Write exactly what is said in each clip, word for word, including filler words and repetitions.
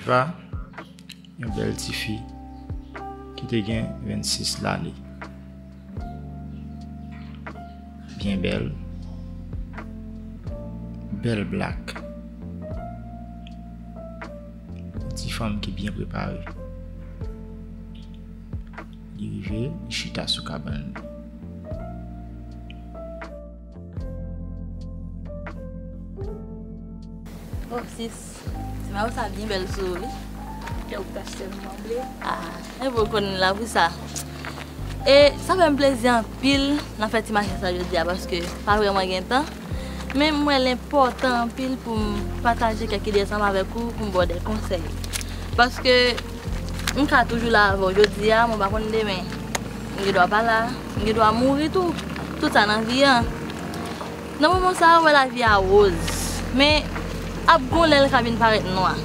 Eva, yon bèl tifi ki te gen vennsis lane. Byen bèl, bèl blak. Yon ti fanm ki byen prepare. Li rive, li chita sou kabann li. Oh, sis, ti mayo sa byen bèl sou ou, wi. Kè w t achte l, m sanble. Ah, e pou w konn la pou sa. E sa fè m plezi anpil nan fè ti mache sa jodi a, paske pa vrèman gen tan. Men m wè l enpòtan anpil pou m pataje kèk ide ansanm avèk ou, pou m ba w de konsèy. Paske m ka toujou la avè w jodi a, men w pa konn demen. M gen dwa pa la, m gen dwa mouri tou. Tout sa nan vi an. Nan moman sa a, ou wè lavi a woz. Men, ap gon lè l ka vin parèt nwa.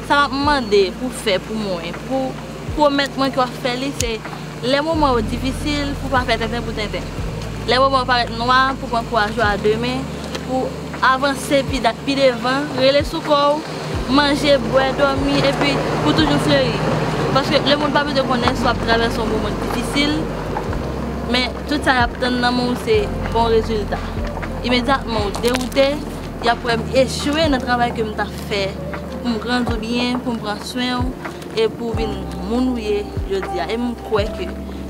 Sa m ap mande pou w fè pou mwen, pou pwomèt mwen ke w ap fè li, se lè moman yo difisil, pou w pa fè tenten pou tenten. Lè moman yo parèt nwa, pou w pran kouraj ou a de men, pou w avanse pi da-, pi devan, rele sou kò w, manje, bwè, dòmi, epi pou toujou fleri. Paske lemonn pa bezwen konnen si w ap travèse yon moman difisil, men tout sa y ap tann nan men w se bon rezilta. Imedyatman w dewoute, y ap wè m echwe nan travay ke m t ap fè pou m grandi w byen, pou m pran swen w, e pou w vin moun ou ye jodi a. E m kwè ke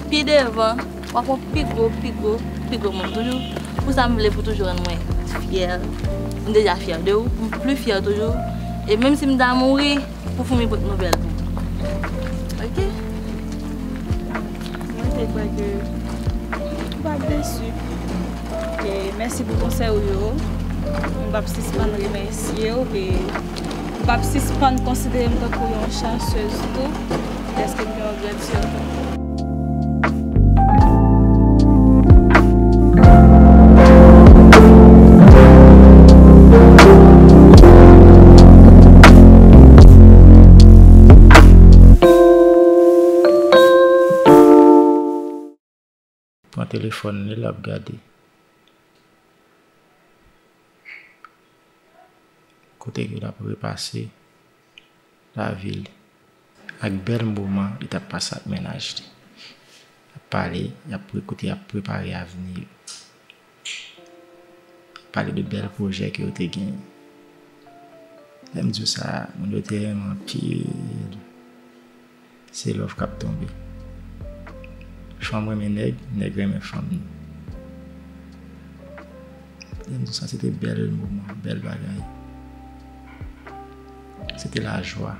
pi devan, w ap yon pi gwo, pi gwo, pi gwo moun toujou. Pou sa, m vle pou toujou rann mwen fyè. M deja fyè de ou, m pli fyè toujou. E menm si m ta mouri, pou foumi pot nouvèl pou ou. Ok? Mwen te kwè ke ou p ap desi. E mèsi pou konsèy ou yo. M p ap sispann remèsye w e m p ap sispann konsidere m tankou yon chansez tou, dèske m gen yon grenn sè tankou ou. Pran telefòn li, l ap gade kote ke l ap repase lavi li ak bèl moman li t ap pase ak mennaj li. Y ap pale, y ap pre-, kote y ap prepare avni yo. Y ap pale de bèl pwojè ke yo te genyen. Lè m di w sa, moun yo te renmen anpil. Se love k ap tonbe. Fanm renmen nèg, nèg renmen fanm li. Lè m di w sa, se te bèl moman, bèl bagay. Se te lajwa.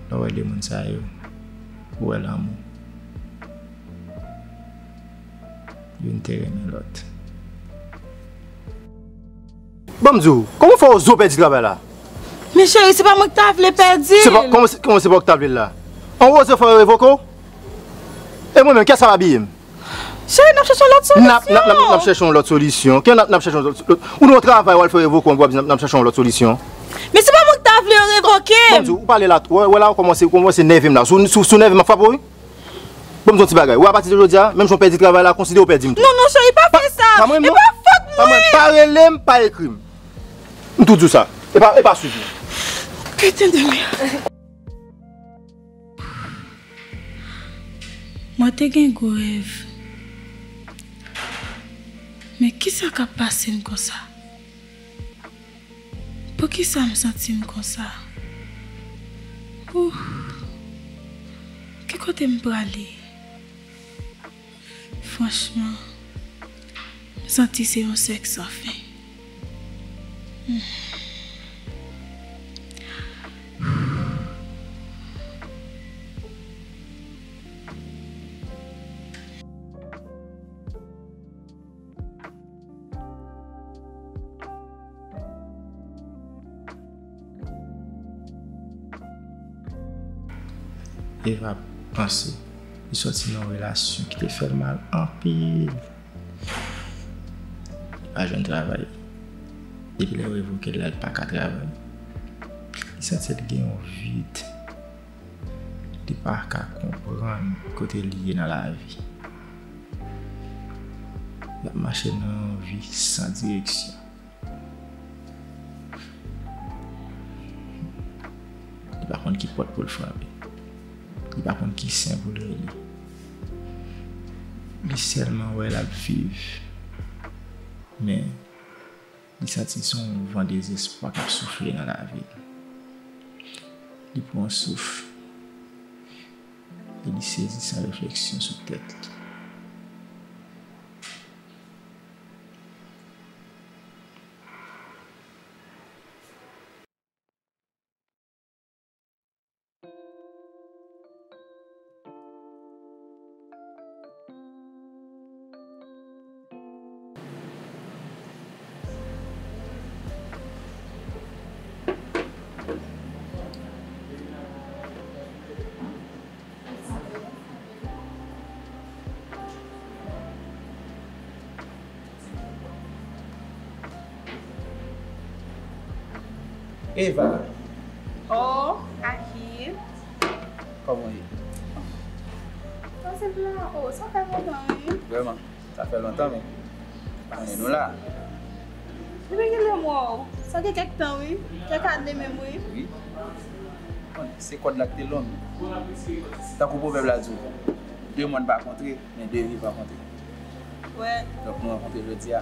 Lè w wè de moun sa yo, ou wè lanmou. Youn te renmen lòt. Ban m di w, kòman fè Wozo pèdi travay la? Men cheri, se pa mwen ki ta vle pèdi l. Se pa, kòman se, kòman se pa w ki ta vle l la? An Wozo fè yo revoke w? E mwen menm, kiyès k ap abiye m? Cheri, n ap chèche yon lòt solisyon. N ap, n ap, n ap, n ap chèche yon lòt solisyon. Kè n ap, n ap chèche yon lòt, lòt, ou nan yon travay, w al fè revoke w, w ap di n ap, n ap chèche yon lòt solisyon. Men se pa mwen ki ta vle yo revoke m. Ban m di w, ou pale la, wè, wè la, ou kòmanse, ou kòmanse nève m la. Si w, si w, si w nève m, m ap frape w, wi. Ban m di w yon ti bagay. Wè, apati de jodi a, menm jan w pèdi travay la, konsidere w pèdi m tou. Non, non, cheri, pa fè sa. Pa mwen, non. E pa fòt mwen. Pa mwen, pa rele m, pa ekri m. M tou di w sa. E pa, e pa swiv mwen. Putain de merde. Mwen te gen gwo rèv. Men kisa k ap pase m konsa? Poukisa m santi m konsa? Ouh. Ki kote m prale? Franchman, m santi se yon sèk san fen. Hmm. Eva panse li sòti nan yon relasyon ki te fè l mal anpil. Li pa jwenn travay. Depi lè yo revoke l la, li pa ka travay. Li santi l gen yon vid. Li pa ka konprann kote li ye nan lavi. L ap mache nan yon vi san direksyon. Li pa konn ki pòt pou l frape. Li pa konn ki sen pou l rele. Li sèlman wè l ap viv. Men, li santi se yon van dezespwa k ap soufle nan lavi l. Li pran yon souf e li sezi san refleksyon sou tèt li. Eva. Oh, Ahil. Kòman w ye? Kòman se la? Oh, sa fè lontan, wi. Vrèman, sa fè lontan, men. Pa konnen nou la. Depi kilè m wè w? Sa gen kèk tan, wi. Kèk ane menm, wi. Wi. Bon, se kòd la ki te long. Tankou pwovèb la di w, de mòn pa kontre, men de vi pa kontre. Wè. Donk, nou rankontre jodi a.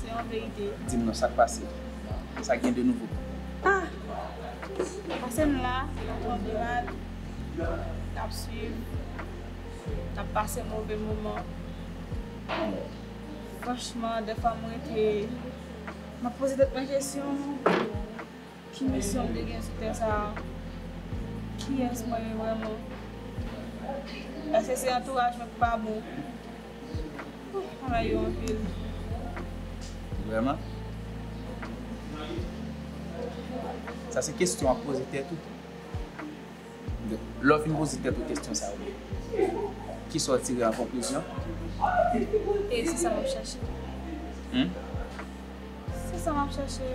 Se yon verite. Di m non, sa k pase? Sa k gen de nouvo? Ah! Pase m la, se yon twòp de mal. N ap swiv. N ap pase move moman. Franchman, dèfwa m rete, m ap poze tèt mwen kesyon. Ki misyon m te gen sou tè sa a? Kiyès mwen ye vrèman? Èske se antouraj mwen ki pa bon? Ouh, bagay yo anpil. Vrèman? Sa se kesyon w ap poze tèt ou. Lè w fin poze tèt ou kesyon sa yo, kisa w tire an konklizyon? E se sa m ap chache. Hmm? Se sa m ap chache.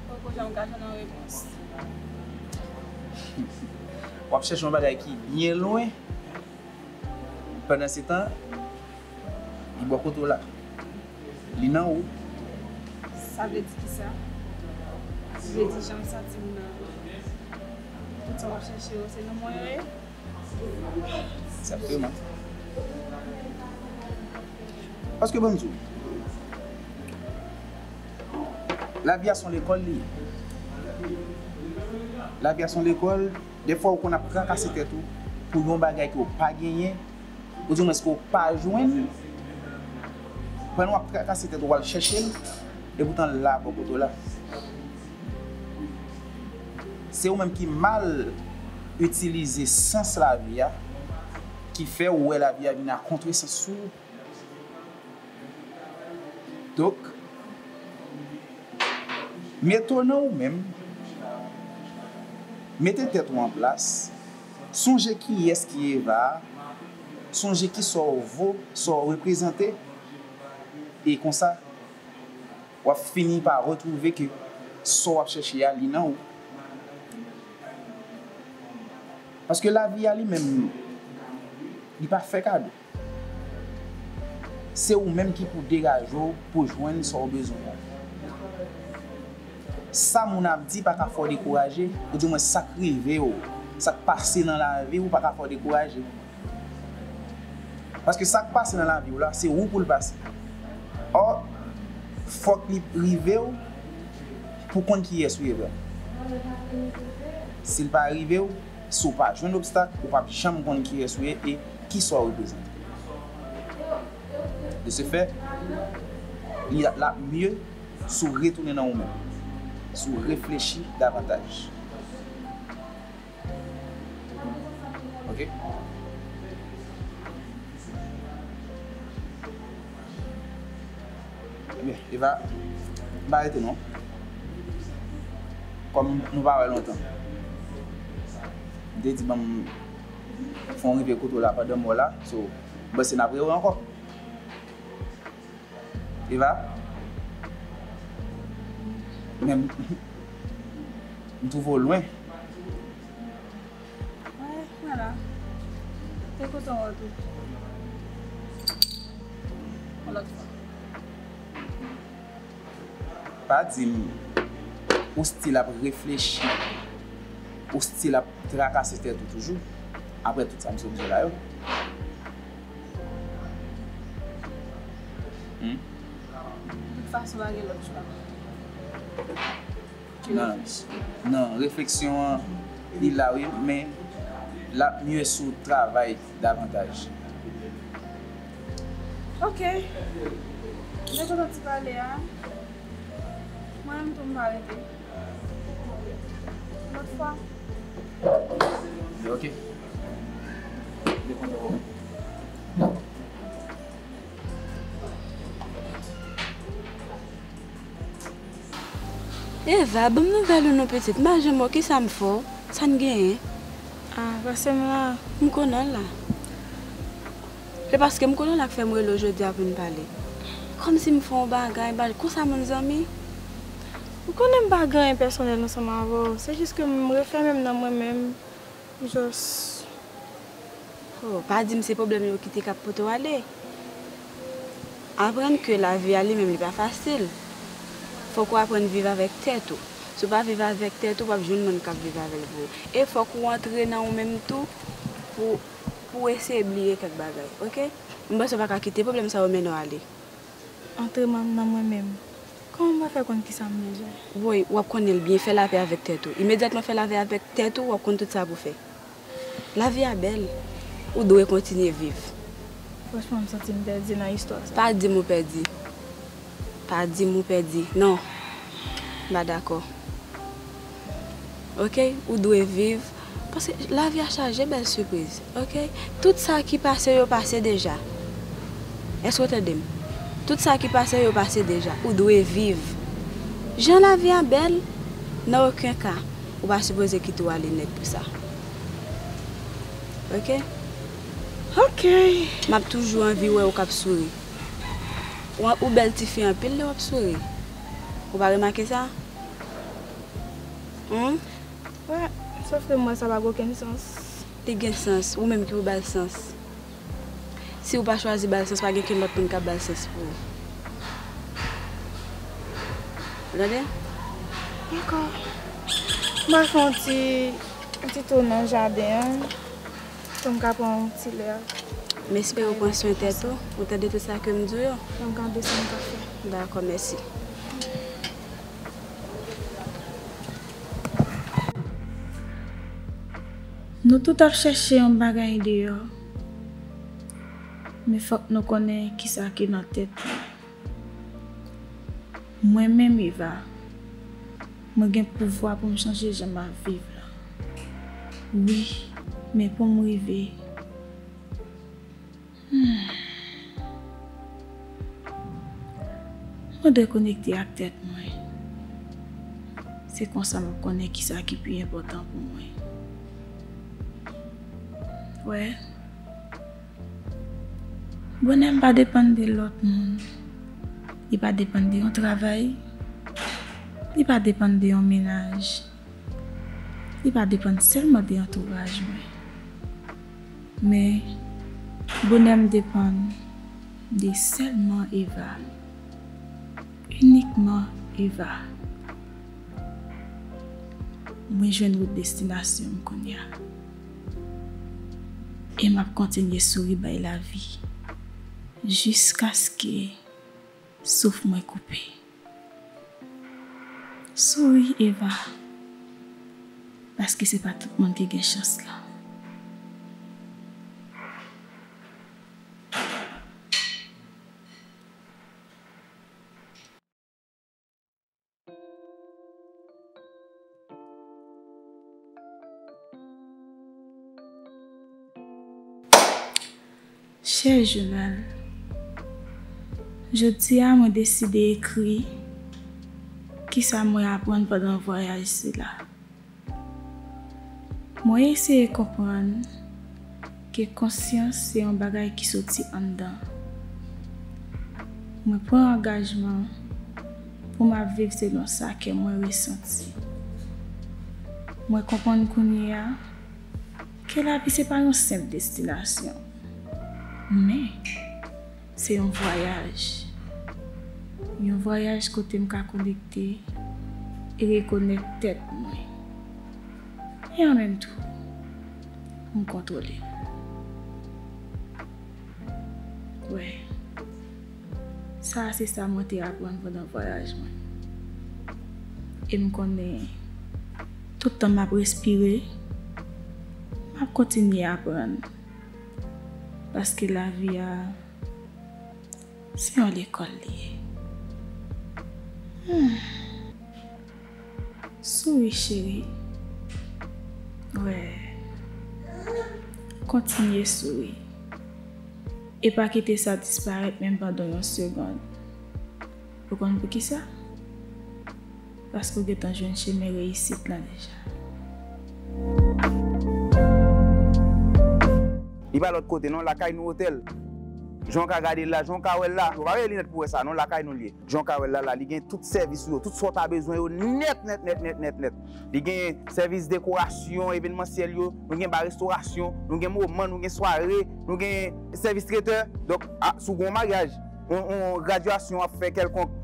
Poko janm ka jwenn yon repons. W ap chache yon bagay ki byen lwen. Pandansetan, li bò kote w la. Li nan ou. Sa vle di kisa? Vle di jan m santi m nan. Tout sa w ap chache yo, se nan mwen yo ye? Egzakteman. Paske ban m di w, lavi a se yon lekòl li ye. Lavi a se yon lekòl, dèfwa ou konn ap trakase tèt ou pou yon bagay ke w pa genyen, ou di mwens ke w pa jwenn, pandan w ap trakase tèt ou, w al chèche l, epoutan l la bò kote w la. Se ou menm ki mal itilize sans lavi a, ki fè ou wè lavi a vin a kontresans sou ou. Donk, mete w nan ou menm, mete tèt ou an plas, sonje kiyès ki Eva a, sonje kisa w vo, sa w reprezante, e konsa, w ap fini pa retwouve ke sa w ap chèche a, li nan ou. Paske lavi a li menm, li pa fè kado. Se ou menm ki pou degaje w pou jwenn sa w bezwen an. Sa moun ap di pa ka fè w dekouraje, oudimwen sa k rive w, sa k pase nan lavi w pa ka fè w dekouraje. Paske sa k pase nan lavi w la, se ou pou l pase. Ò, fòk li rive w pou konn kiyès ou ye vrèman. Si l pa rive w, si w pa jwenn obstak, ou p ap janm konn kiyès ou ye e kisa w reprezante. De ce fait, li, l ap mye si w retounen nan ou menm, si w reflechi davantaj. Ok? Ebyen, Eva, m pa rete non. Kòm nou pa wè lontan, m te di ban m fè yon rive kote w la pandan m wè w la. So, m panse n ap rewè ankò. Eva? Men m, m twouve w lwen. Wè, vwala. Te kontan wè w tou. Yon lòt fwa. Pa di m ou still ap reflechi Ou still ap trakase tèt ou toujou, apre tout sa m sot di w la yo. Hmm? De toute façon, pa gen lòt chwa. Non, non, refleksyon an, li la wi, men l ap mye si w travay davantaj. Ok. Mwen kontan ti pale a. Mwen menm tou m pa rete. Lòt fwa. Ok. Eva, ban m nouvèl ou non pitit, m pa janm wè w, kisa m fè w? Sa n genyen? Ah, pase m la. M konnen w la. Se paske m konnen w la k fè m rele w jodi a pou n pale. Kòmsi m fè w yon bagay, ba, konsa moun zanmi? Ou konnen m pa gen anyen pèsonèl ansanm avè w, se jis ke m refèmen m nan mwen menm. Just. Oh, pa di m se pwoblèm yo ki te k ap pote w ale. Aprann ke lavi a li menm li pa fasil. Fòk ou aprann viv avèk tèt ou. Si w pa viv avèk tèt ou, w ap jwenn moun k ap viv avè l pou ou. E fòk ou antre nan ou menm tou pou, pou w eseye bliye kèk bagay, oke? M panse w pa ka kite pwoblèm sa yo mennen w ale. Antre nan mwen menm. Kòman m va fè konn kisa m bezwen? Woy, w ap konnen l byen, fè lapè avèk tèt ou. Imedyatman fè lapè avèk tèt ou, w ap konn tout sa pou w fè. Lavi a bèl. Ou dwe kontinye viv. Franchman, m santi m pèdi nan istwa sa. Pa di m ou pèdi. Pa di m ou pèdi. Non. M pa dakò. Oke? Ou dwe viv. Paske lavi a chaje bèl sipriz. Oke? Tout sa ki pase yo pase deja. Èske w tande m? Tout sa ki pase yo pase deja. Ou dwe viv. Jan lavi a bèl, nan okenn ka, ou pa sipoze kite w ale nèt pou sa. Oke? Oke. M ap toujou anvi wè w k ap souri. Ou, ou bèl tifi anpil lè w ap souri. Ou pa remake sa? Humm? Wè, sòf ke m wè sa pa gen okenn sans. Li gen sans, ou menm ki pou ba l sans. Si ou pa chwazi ba l sans, pa gen kenn lòt moun k ap ba l sans pou ou. Ou tande? Dakò. M al fè yon ti, yon ti tou nan jaden an. Pou m ka pran yon ti lè. M espere w pran swen tèt ou. Ou tande tout sa ke m di w yo? M ap gade sa m ka fè. Dakò, mèsi. Nou tout ap chèche yon bagay deyò, men fòk nou konnen kisa ki nan tèt nou. Mwen menm, Eva, mwen gen pouvwa pou m chanje jan m ap viv la. Wi, men pou m rive, hmm, mwen dwe konekte ak tèt mwen. Se konsa m ap konnen kisa ki pi enpòtan pou mwen. Wè, bonè m pa depann de lòt moun. Li pa depann de yon travay. Li pa depann de yon mennaj. Li pa depann sèlman de antouraj mwen. Men, bonè m depann de sèlman Eva. Inikman Eva. Mwen jwenn wout destinasyon m kounye a. E m ap kontinye souri bay lavi jiskaske souf mwen koupe. Souri, Eva, paske se pa tout moun ki gen chans lan. Chè jounal, jodi a mwen deside ekri kisa mwen aprann pandan vwayaj sila. Mwen eseye konprann ke konsyans se yon bagay ki soti anndan. Mwen pran angajman pou m ap viv selon sa kè mwen resanti. Mwen konprann kounye a ke lavi se pa yon senp destinasyon, men se yon vwayaj. Yon vwayaj kote m ka konekte e rekonèt tèt mwen. E an menm tou, pou m kontwole. Wè, sa a se sa mwen te aprann pandan vwayaj mwen. E m konnen, tout tan m ap respire, m ap kontinye aprann. Paske lavi a, se yon lekòl li ye. Hmm. Souri, cheri. Wè. Kontinye souri. E pa kite sa disparèt menm pandan yon segonn. Ou konn poukisa? Paske w gentan jwenn chemen reyisit lan deja. Li pa lòt kote non, Lakay Nou Otèl. Jan w ka gade l la, jan w ka wè l la, ou pa wè linèt pou wè sa non, Lakay Nou l ye. Jan w ka wè l la, la, li gen tout sèvis ou yo, tout sa w ta bezwen yo nèt, nèt, nèt, nèt, nèt, nèt. Li gen sèvis dekorasyon evenmansyèl yo, nou gen ba restorasyon, nou gen moman, nou gen sware, nou gen sèvis tretè. Donk, a, si w gen yon maryaj, yon, yon gradyasyon w ap fè kèlkonk,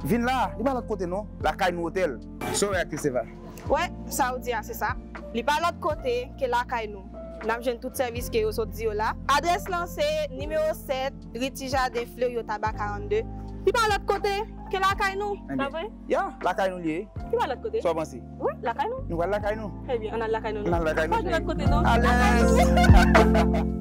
vin la, li pa lòt kote non, Lakay Nou Otèl. Sa w wè ak Christeva? Wè, sa w di a, se sa. Li pa lòt kote ke Lakay Nou. N ap jwenn tout sèvis ke yo sot di yo la. Adrès lan se nimewo sèt, ri Ti Jaden, Fleuri, Otaba karannde. Li pa lòt kote ke Lakay Nou. Ebyen, pa vre? Ya, Lakay Nou l ye. Li pa lòt kote. Sa w panse? Wi, Lakay Nou. Nou pral Lakay Nou. Ebyen, ann al Lakay Nou. Ann al Lakay Nou, cheri. Pa gen lòt kote non. Alèz. Lakay Nou.